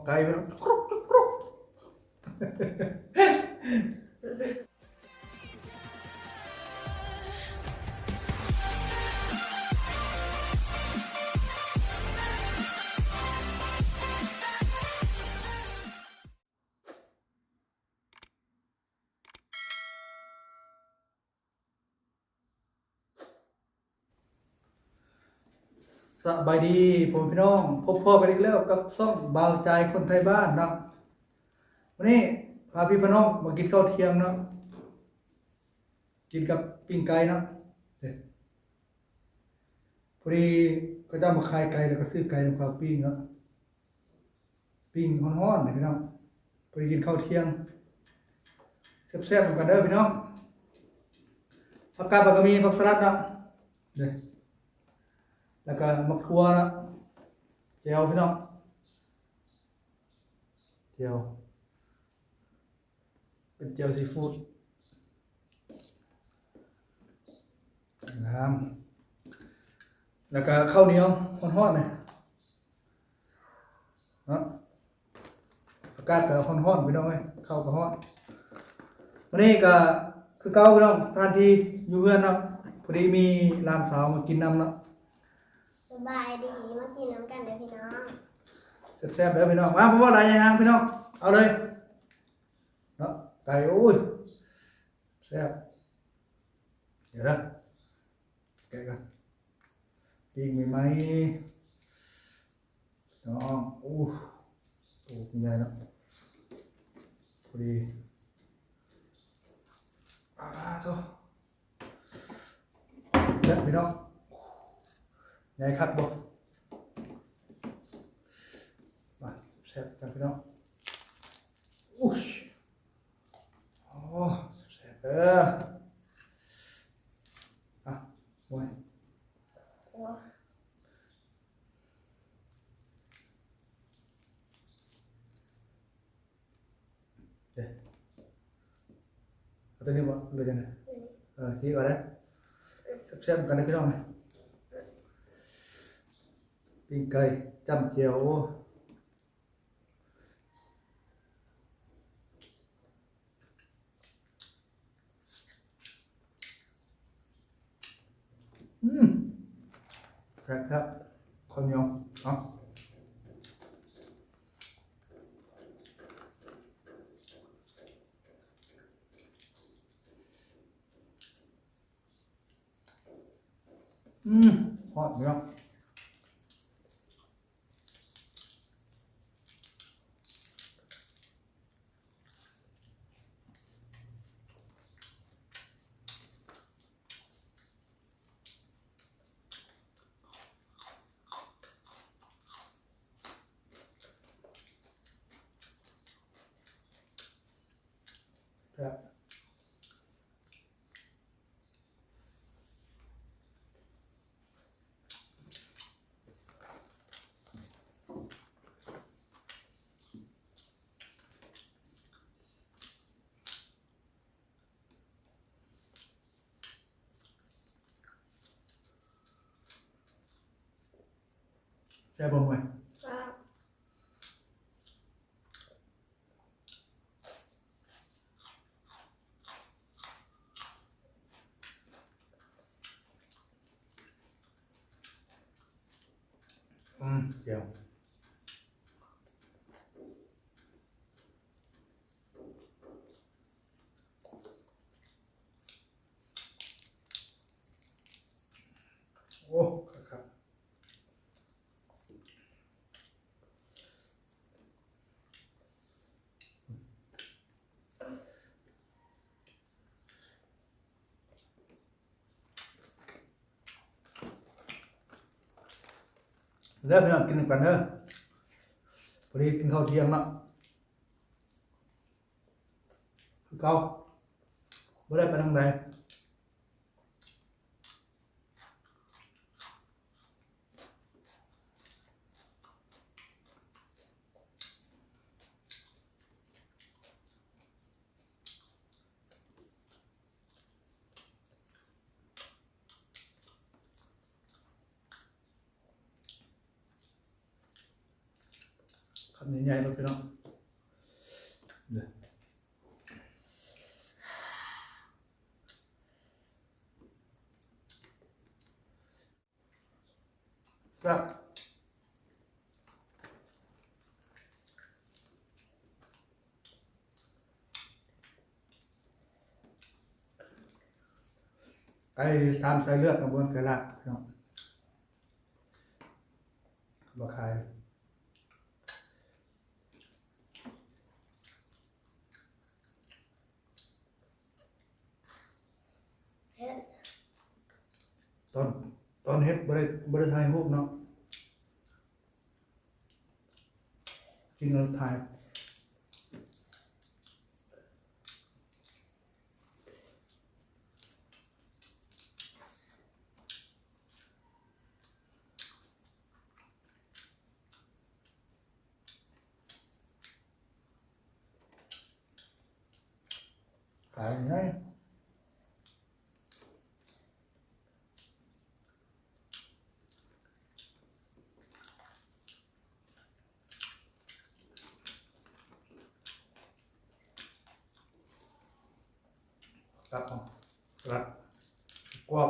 ໄກ່ພີ່ນ້ອງ ກຣຸກ ກຣຸກ ກຣຸກ. ສະບາຍດີພໍ່ແມ່ພີ່ນ້ອງ, ພົບພໍ້ກັນອີກແລ້ວກັບຊ່ອງບ່າວຈາຍຄົນໄທບ້ານເນາະ. ມື້ນີ້ພາພີ່ພານ້ອງມາກິນເຂົ້າທ່ຽງເນາະ, ກິນກັບປີ້ງໄກ່ເນາະ. ເດ້ ພໍດີເຂົາເຈົ້າມາຂາຍໄກ່ ແລ້ວກໍຊື້ໄກ່ນຳເຂົາປີ້ງເນາະ. ປີ້ງຮ້ອນໆນີ້ພີ່ນ້ອງ, ພໍດີກິນເຂົ້າທ່ຽງ ແຊບໆນຳກັນເດີພີ່ນ້ອງ. ຜັກກາດ ແລ້ວກໍມີຜັກສະຫຼັດເນາະ ເດ້ ແລ້ວກໍໝາກຖົ່ວເນາະ, ແຈ່ວພີ່ນ້ອງ ແຈ່ວ ເປັນແຈ່ວຊີຟູດ ງາມ. ແລ້ວກໍເຂົ້າໜຽວຮ້ອນໆນີ້ເນາະ, ອາກາດກໍຮ້ອນໆພີ່ນ້ອງເອີຍ, ເຂົ້າກໍຮ້ອນ. ມື້ນີ້ກໍຄືເກົ່າພີ່ນ້ອງ, ສະຖານທີ່ຢູ່ເຮືອນເນາະ, ພໍດີມີຫຼານສາວມາກິນນຳເນາະ. ສະບາຍດີ, ມາກິນນຳກັນເດີພີ່ນ້ອງ. ແຊບໆເດີພີ່ນ້ອງ. ມາ ບໍ່ເວົ້າຫຼາຍຍາຍຫ່າງພີ່ນ້ອງ, ເອົາເລີຍເນາະ ໄກ່. ໂອ້ຍ ແຊບ. ດຽວເດີ ແກະກ່ອນ. ປີ້ງໃໝ່ໆ ພີ່ນ້ອງ. ໂອ້ ໂຕໃຫຍ່ເນາະ ພໍດີ. ອາໂທ້ ແຊບພີ່ນ້ອງ, ໃຫຍ່ຄັກບໍ່? ມາ ແຊບຈັງພີ່ນ້ອງ. ໂອ້ຍ ໂອ້ ແຊບໆເດີ. ອ່ະ ໂອ້ຍ ເດ້ ເອົາຕົວນີ້ບໍ່ ຫຼືຈັ່ງໃດ? ເອີ ຊີ້ກໍໄດ້. ແຊບໆນຳກັນເດີພີ່ນ້ອງ. ປີ້ງໄກ່ຈ້ຳແຈ່ວ ໂອ້ ອືມ ແຊບໆ ເຂົ້າໜຽວ ເອົາ ອືມ ຮອດເນາະ. ແຊບ ແຊບບໍ່ ເມື່ອຍ? ແຊບ. ອືມ ແຈ່ວ ໂອ້ ຄັກໆ. ເດີພີ່ນ້ອງ ກິນນຳກັນເດີ. ພໍດີກິນເຂົ້າທ່ຽງເນາະ ຄືເກົ່າ ບໍ່ໄດ້ໄປທາງໃດ. ເ ຄຳໃຫຍ່ໆ ໂລດພີ່ນ້ອງ ເດີ. ແຊບ ໄກ່ສາມສາຍເລືອດ ຕຳບົນໄກ່ລາດ ພີ່ນ້ອງ ມາຂາຍ. ເຮັດ ຕອນ ຕອນເຮັດບໍ່ໄດ້ ບໍ່ໄດ້ຖ່າຍຮູບເນາະ ກິນແລ້ວຖ່າຍ. ຂາຍໄງ? ຕັບ ສະຫຼັດ ກວາບ.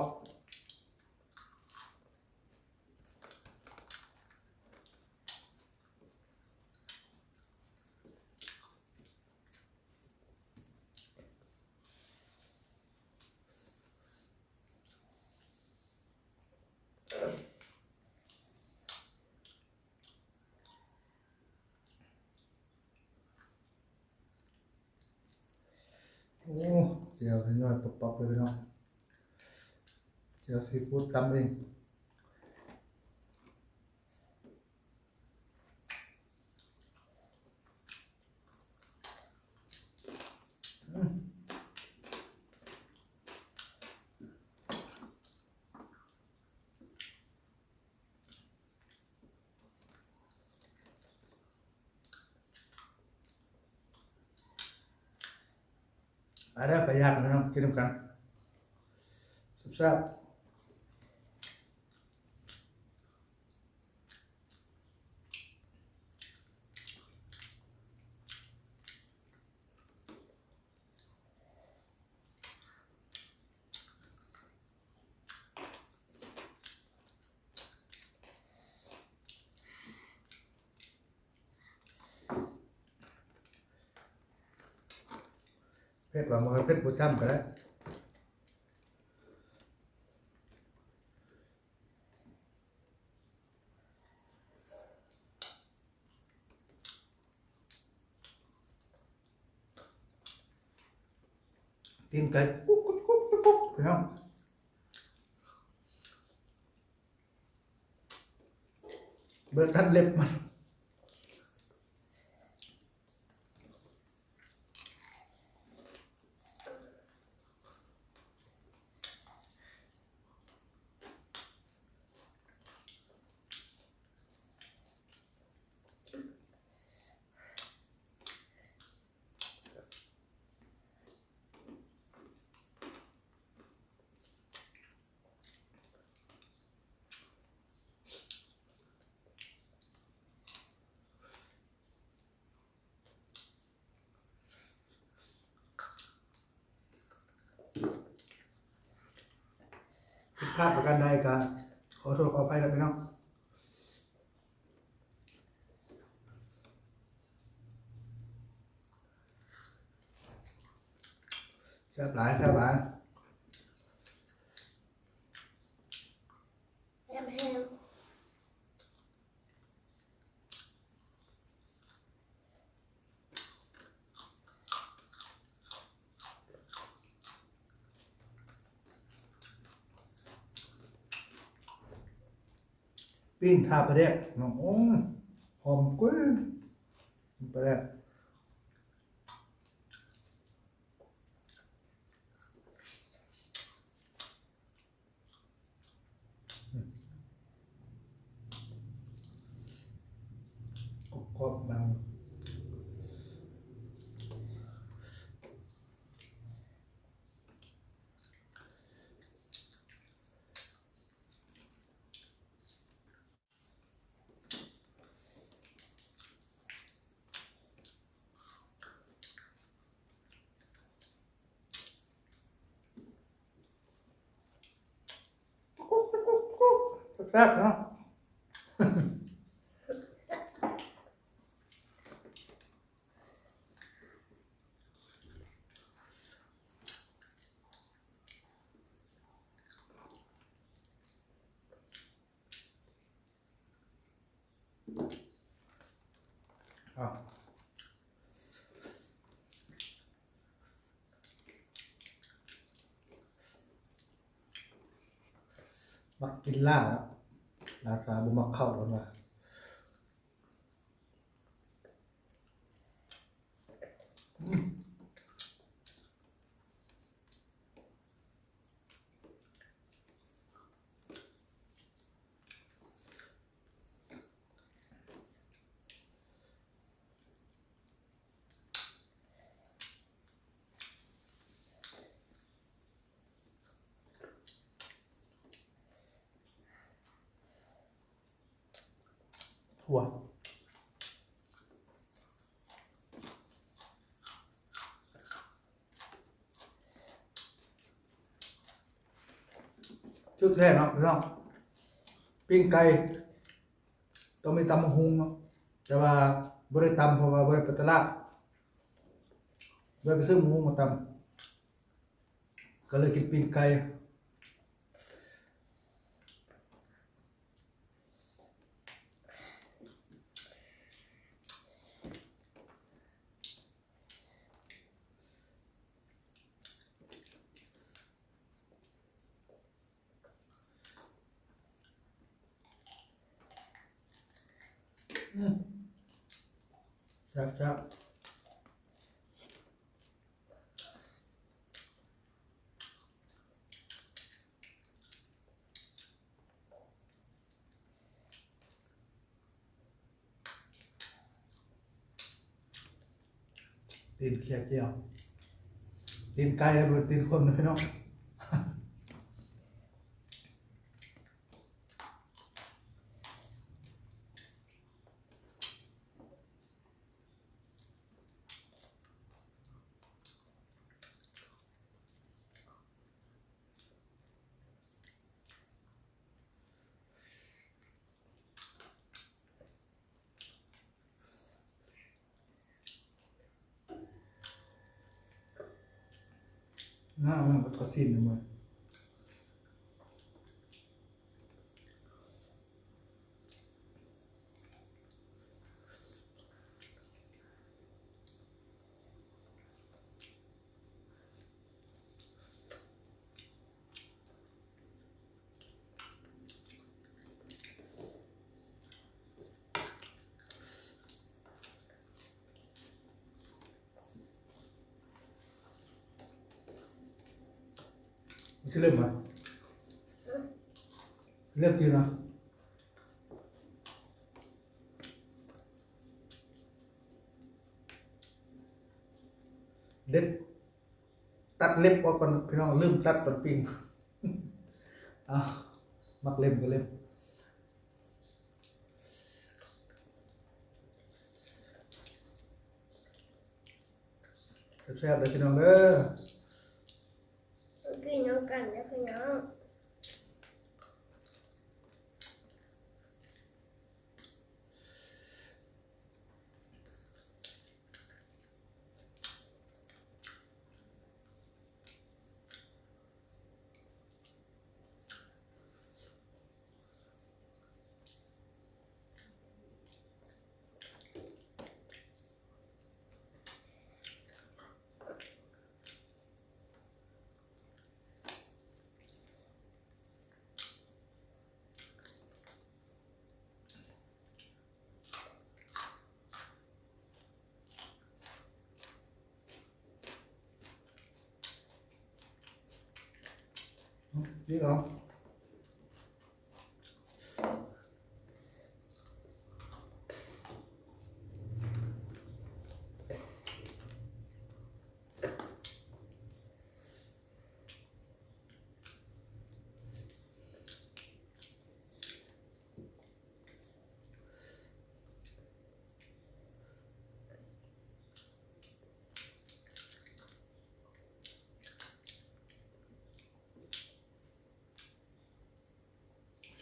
ໂອ້ ແຈ່ວນ້ອຍໆ ປັບໆ ເລີຍເນາະ ແຈ່ວຊີຟູດຕຳເອງ. ມາເດີ ໄປຍ່າງ ພີ່ນ້ອງ ກິນນຳກັນ ແຊບໆ. ເຜັດວ່າ ບໍ່ເຜັດບໍ່ຈ້ຳກໍໄດ້. ຕີນໄກ່ກຸກໆ ພີ່ນ້ອງ ບໍ່ທັນເລັບມັນ. ຜິດພາດປະການໃດກໍຂໍໂທດຂໍອະໄພນຳພີ່ນ້ອງ. ແຊບຫຼາຍ ແຊບຫຼາຍ. ແຮມແຮງ. ປີ້ງທ່າປາແດກເນາະ ໂອ້ ຫອມກຸ້ຍ ປາແດກ. ກອບໆ ມັນ. ແ ແຊບເນາະ. ອ້າວ ມັກກິນຫຼ້າເນາະ ຫຼ້າຊາ ບໍ່ມັກເຂົ້າ ເພິ່ນວ່າ. ອືມ ຖົ່ວ ຖືກແທ້ເນາະພີ່ນ້ອງ ປີ້ງໄກ່ ຕ້ອງມີຕຳບັກຫຸ່ງເນາະ ແຕ່ວ່າບໍ່ໄດ້ຕຳ ເພາະວ່າບໍ່ໄດ້ໄປຕະຫຼາດ ບໍ່ໄດ້ໄປຊື້ບັກຫຸ່ງມາຕຳ ກໍເລີຍກິນປີ້ງໄກ່. ອືມ ແຊບໆ. ຕີນເຂຍຈຽວ ຕີນໄກ່ ບໍ່ແມ່ນຕີນຄົນນະພີ່ນ້ອງ. ນ້າມັນກໍທອດຊີ້ນຢູ່ເບິ່ງ. ຊິເລັບຫວາ? ເລັບຈີນຫວາ? ເດັດ ຕັດເລັບອອກກ່ອນພີ່ນ້ອງ ລືມຕັດຕອນປີ້ງ. ອ້າວ ມັກເລັບກໍເລັບ. ແຊບໆເດີພີ່ນ້ອງເດີ ກິນນຳກັນເດີພີ່ນ້ອງ.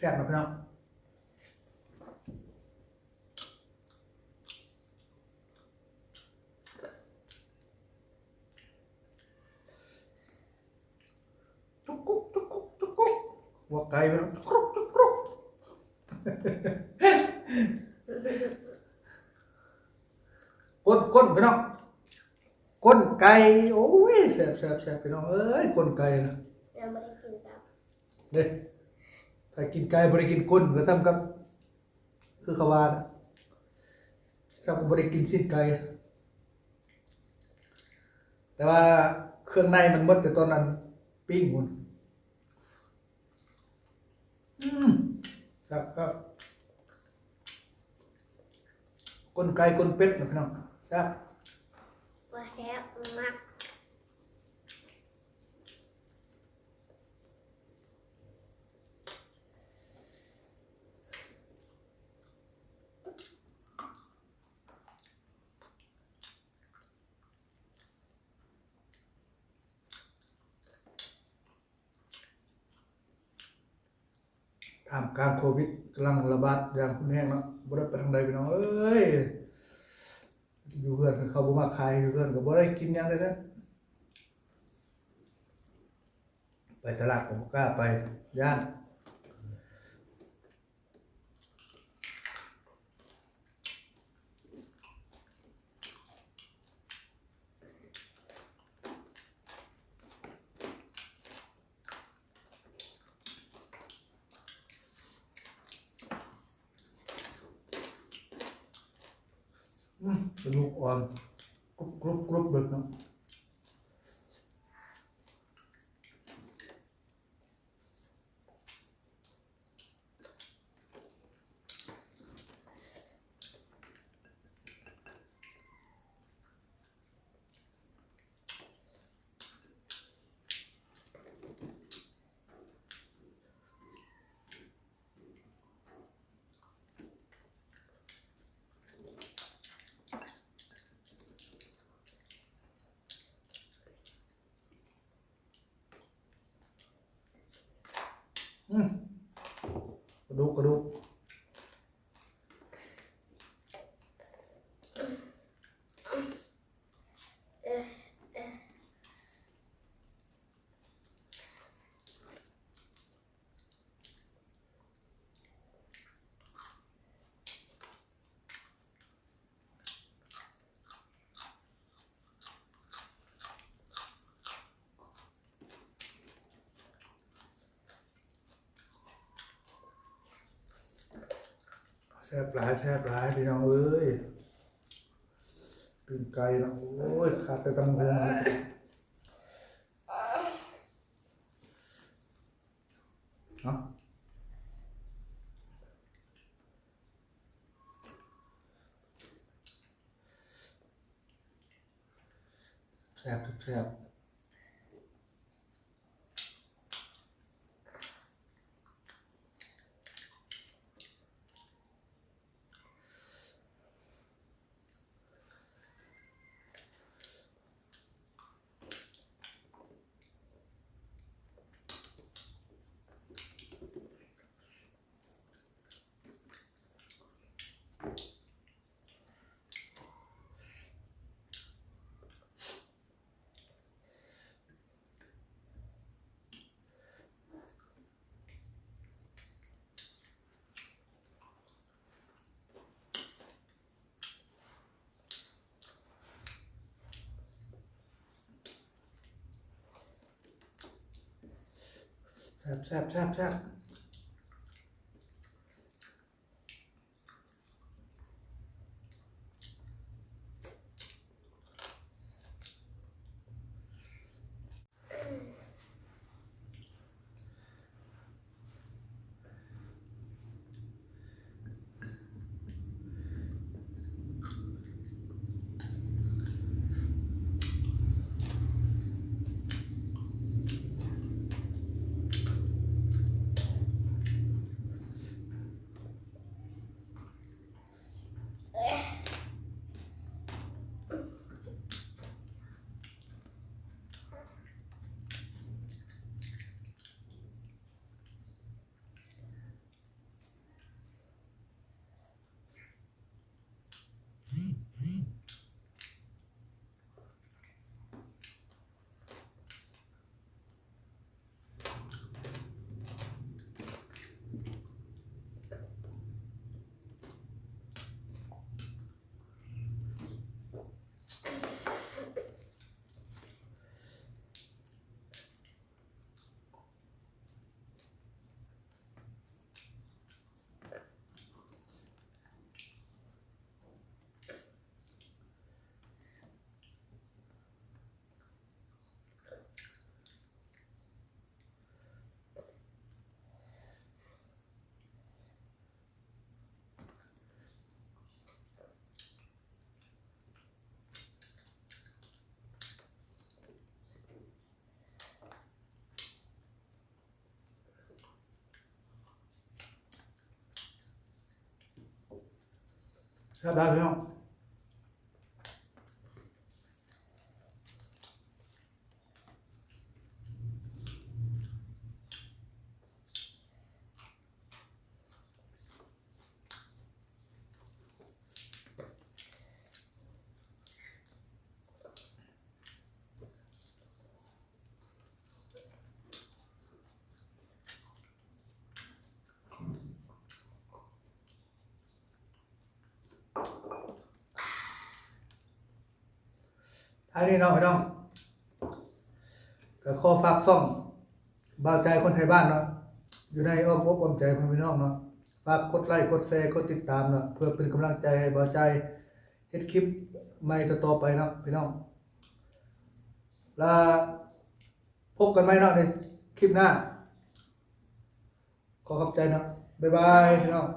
ແຊບເນາະພີ່ນ້ອງ. ຈຸກກຸກ ຈຸກກຸກ ຈຸກກຸກ ຫົວໄກ່ພີ່ນ້ອງ ຈຸກກຸກ ຈຸກກຸກ ກົ້ນ ກົ້ນ ພີ່ນ້ອງ ກົ້ນໄກ່. ໂອ້ຍ ແຊບ ແຊບ ແຊບ ພີ່ນ້ອງເອີຍ ກົ້ນໄກ່ນະ. ຍັງບໍ່ໄດ້ກິນຕັບເດ້. ຖ້າກິນໄກ່ບໍ່ໄດ້ກິນກົ້ນ ກໍສ່ຳກັບ ຄືເຂົາວ່ານະ ສ່ຳກັບບໍ່ໄດ້ກິນຊີ້ນໄກ່. ແຕ່ວ່າເຄື່ອງໃນມັນໝົດແຕ່ຕອນນັ້ນປີ້ງພຸ້ນ. ອືມ ແຊບ ແຊບ ກົ້ນໄກ່ ກົ້ນເປັດນະພີ່ນ້ອງ ແຊບ ວ່າແຊບ ມັກ. ທ່າມກາງໂຄວິດກຳລັງລະບາດຢ່າງຮຸນແຮງເນາະ ບໍ່ໄດ້ໄປທາງໃດພີ່ນ້ອງເອີຍ ຢູ່ເຮືອນເຂົາບໍ່ມາຂາຍ ຢູ່ເຮືອນກໍບໍ່ໄດ້ກິນຫຍັງເລີຍ ໄປຕະຫຼາດກໍບໍ່ກ້າໄປ ຢ້ານ. ອືມ ກະດູກອ່ອນ ກຣຸບໆໆເລີຍເນາະ. ອືມ ກະດູກ ກະດູກ. ແຊບຫຼາຍ ແຊບຫຼາຍ ພີ່ນ້ອງເອີຍ ປີ້ງໄກ່ເນາະ. ໂອ້ຍ ຂາດແຕ່ຕຳບັກຫຸ່ງເນາະ. ແຊບ ແຊບ. ແຊບ ແຊບ ແຊບ ແຊບ. ແ ແຊບຫຼາຍພີ່ນ້ອງ. ທ້າຍນີ້ເນາະພີ່ນ້ອງ ກໍຂໍຝາກຊ່ອງບ່າວໃຈຄົນໄທບ້ານເນາະ ຢູ່ໃນອ້ອມອົກອ້ອມໃຈຂອງພີ່ນ້ອງເນາະ. ຝາກກົດໄລ ກົດແຊ ກົດຕິດຕາມເນາະ ເພື່ອເປັນກຳລັງໃຈໃຫ້ບ່າວໃຈເຮັດຄລິບໃໝ່ຕໍ່ໆໄປເນາະພີ່ນ້ອງ. ລະພົບກັນໃໝ່ເນາະໃນຄລິບໜ້າ. ຂໍຂອບໃຈເນາະ. ບາຍບາຍພີ່ນ້ອງ.